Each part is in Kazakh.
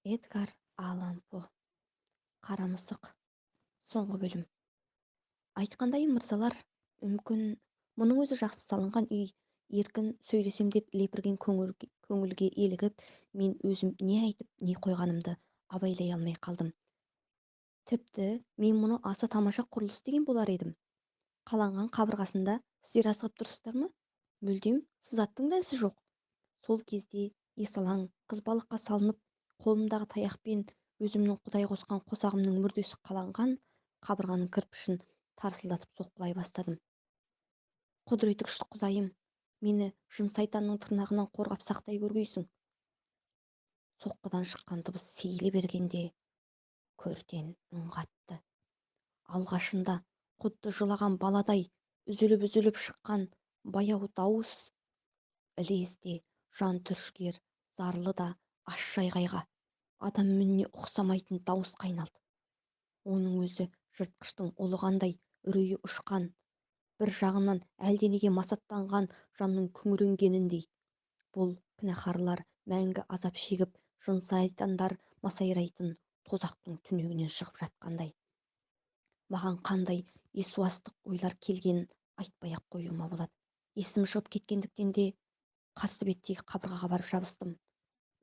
Эдгар Аллан По. Қара мысық. Соңғы бөлім. Айтқандай, мырзалар, мүмкін, мұның өзі жақсы салынған үй, еркін сөйлесем деп лепірген көңілге елігіп, мен өзім не айтып, не қойғанымды абайлай алмай қалдым. Тіпті мен мұны аса тамаша құрылыс деген болар едім. Қаланған қабырғасында сіздер асығып тұрсыздар ма? Мүлдем сызаттың да ізі жоқ. Сол кезде есалаң қызбалыққа салынып, қолымдағы таяқпен өзімнің құдай қосқан қосағымның мүрдесі қаланған қабырғаның кірпішін тарсылдатып соққылай бастадым. Құдіреті күшті Құдайым, мені жын-сайтанның тырнағынан қорғап сақтай көргейсің. Соққыдан шыққан дыбыс сейіле бергенде көрден үн қатты. Алғашында құдды жылаған баладай үзіліп-үзіліп шыққан баяу дауыс ілезде жан түршігер зарлы да ащы айғайға, адам үніне ұқсамайтын дауысқа айналды. Оның өзі жыртқыштың ұлығандай үрейі ұшқан, бір жағынан әлденеге масаттанған жанның күңіренгеніндей. Бұл күнәһарлар мәңгі азап шегіп, жын-сайтандар масайрайтын тозақтың түнегінен шығып жатқандай. Маған қандай есуастық ойлар келгенін айтпай-ақ қоюыма болады. Есім шығып кеткендіктен де қарсы беттегі қабырғаға барып жабыстым.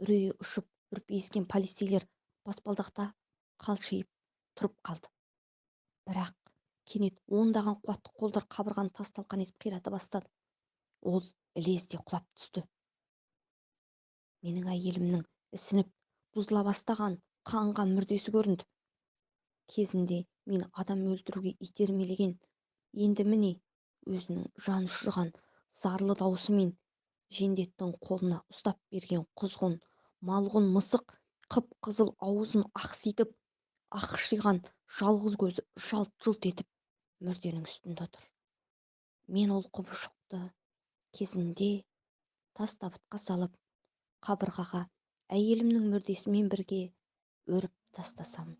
Үрейі ұшып, үрпиіскен полицейлер баспалдақта қалшиып тұрып қалды. Бірақ кенет ондаған қуатты қолдар қабырғаны тас-талқан етіп қирата бастады. Ол ілезде құлап түсті. Менің әйелімнің ісініп, бұзыла бастаған қанған мүрдесі көрінді. Кезінде мен адам өлтіруге итермелеген, енді міне өзінің жан ұшырған зарлы даусымен жендеттің қолына ұстап берген құзғын, малғұн мысық қып-қызыл аузын ақситып, ақшиған жалғыз көзі жалт-жұлт етіп мүрденің үстінде отыр. Мен ол құбыжықты кезінде тас табытқа салып, қабырғаға әйелімнің мүрдесімен бірге өріп тастасам